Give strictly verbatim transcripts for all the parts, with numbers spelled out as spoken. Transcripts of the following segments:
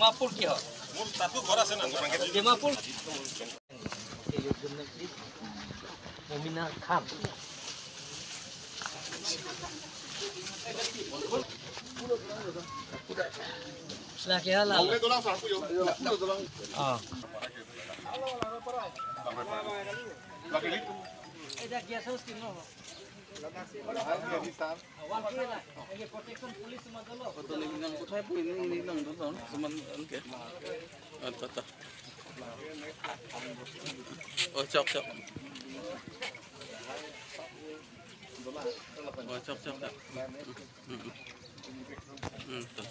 ডিমাপুৰ কিয়? ডিমাপুৰ। মমিনা খান। লাগে লা। অ। Oh, chok, chok. Oh, chok, chok, chok. Hmm, hmm. Hmm, to.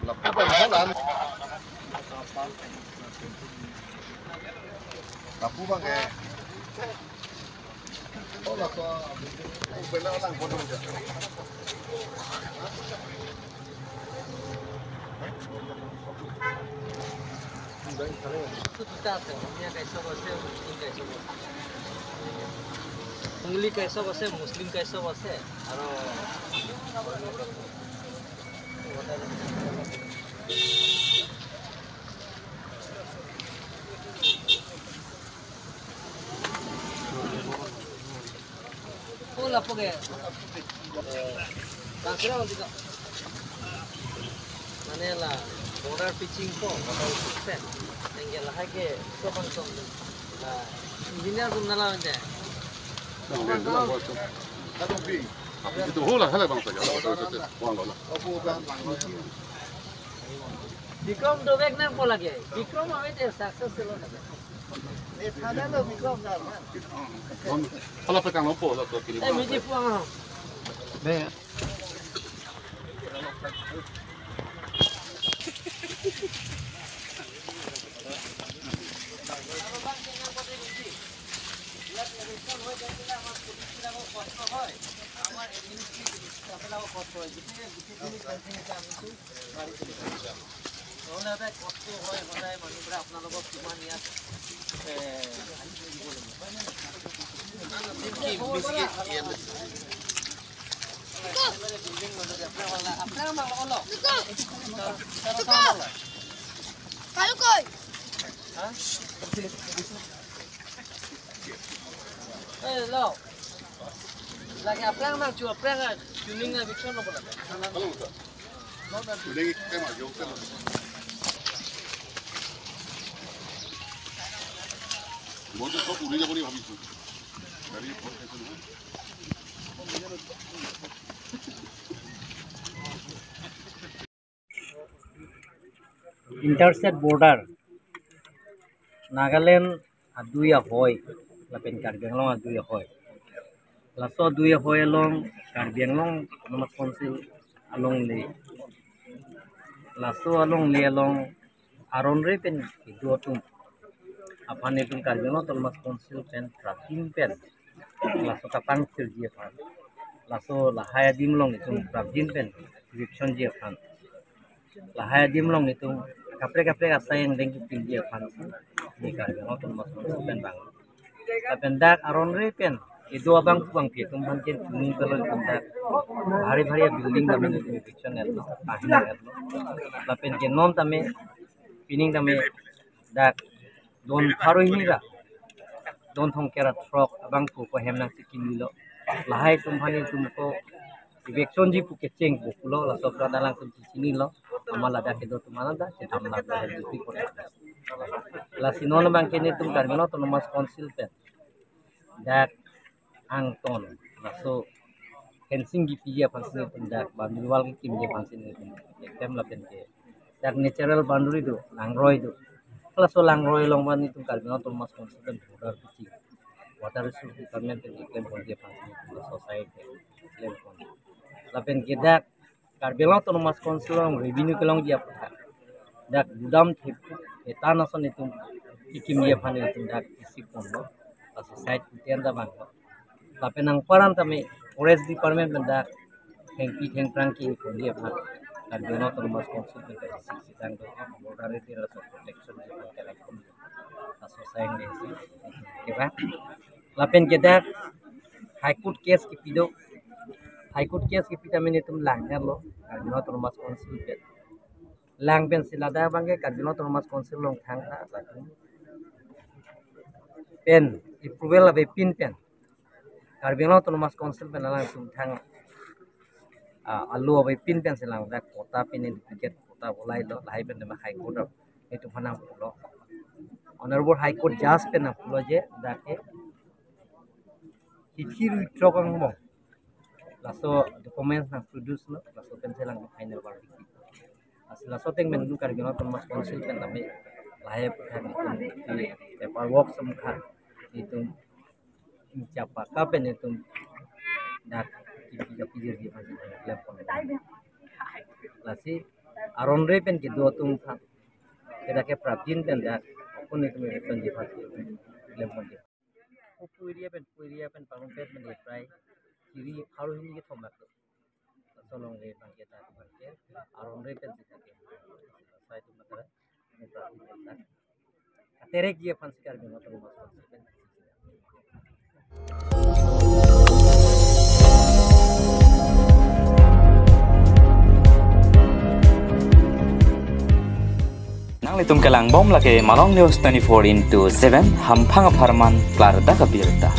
Lapu bang, lapu bang eh. Oh, lapu. Pwela lang photo aja. Itu kita ada, Rohingya kaisok ase, Muslim kaisok ase. Bengali kaisok ase, Muslim kaisok ase, aro Hola, porque. Mane la border pitching ko, border pitching. Nengke lahai ke so bang so. La engineer dum nala ante. Itu hola, hala bang saja. Hola, hola. Bikrom dobek nangpo lake. Bikrom ave te success lo lake. Hala pe kanglo po la to kini. Eh, miji puang. Hello. Lake aphrang nangchu, aphrang a tuning a bichon lo bola. মই তো সব উৰি যাব বুলি ভাবিছো। গাড়ী বহুত খাইছে নহয়। Interstate border, Nagaland adui ahoi lapen Karbi Anglong adui ahoi. Laso adui ahoi along Karbi Anglong Autonomous Council alongle, laso alongle along aron re pen kedo atum aphan itum Karbi Anglong Autonomous Council pen prapjin pen laso kapangthirji aphan, laso lahai adim along itum prapjin pen eviction ji aphan, lahai adim along itum kaprek kaprek asai angdeng kepinji aphan si ne Karbi Anglong Autonomous Council pen bang. Lapen dak aron re pen kedo abang pu abangpi atum aphan ken tuning kalo itum dak bhari bhari building tame itum eviction etlo, ahin etlo. Lapen ke non tame, pining tame dak don pharo hini ra don thomkep ra throk abang pu ko hem nangsi kinilo. Lahai atum aphan itum ko eviction ji pu kecheng pu pulo, laso apran alangtum chinilo. Amat ladak kedo atum aphan dak kedam la dak duty ko. Lasi non abang ke netum Karbi Anglong Autonomous Council pen dak angton, laso fencing kepiji aphan si netum dak boundary wall kekimji aphan si netum eklem lapen ke dak natural boundary do, langroi do. Laso langroi along abang netum Karbi Anglong Autonomous Council pen border pitching, Water Resource Department pen eklem ponji aphan si netum laso side eklem pon. Lapen ke dak Karbi Anglong Autonomous Council along revenue kelongji aphan dak gudam thep hetan ason itum Ikimji aphan itum dak isi ponlo. Laso site pu tiyan ta vanglo. Lapen anparta tame Forest Department pen dak thengpi thengphrang ke-ingponji aphan Karbi Anglong Autonomous Council pen dak isi sitang do, border area laso protection ji aphan kelak ponlo. Laso asai desi kevang. Lapen ke dak High Court case kipi do. High Court case kipi tame nelitum lang-etlo Karbi Anglong Autonomous Council pen. Lang pensi ladak abangke Karbi Anglong Autonomous Council along thangta latum pen approval avepin pen, Karbi Anglong Autonomous Council pen alangtum thang, ah, alo avepin pensi langdak kota pen duplicate kota bolailo, lahai pen tema High Court nelitum aphan nangpulo. Honorable High Court Judge pen nangpulo je dak ke hithi rui throk angbong laso documents nangproducelo, laso pensi lang final verdict. Lasi laso ateng pen Karbi Anglong Autonomous Council pen tame lahai aphuthak nelitum paperwork sumkha nelitum chapaka pen nelitum dak kipi kapi jirji aphan si klem pon. Lasi aron re pen kedo atum aphan, ke dak ke prapjin pen dak akun nelitum eviction ji aphan si klem pon. Pu area pen, pu area pen parumpet pen prai kiri pharo hini kethom bak. Laso along re bangke ta bangke aron re pen sita ke. Sai tu matara. Katerek ji aphan si Karbi Anglong Autonomous Council pen. Nanglitum kelangbom lake Malong News twenty-four into seven, hamphang apharman klardak abirta.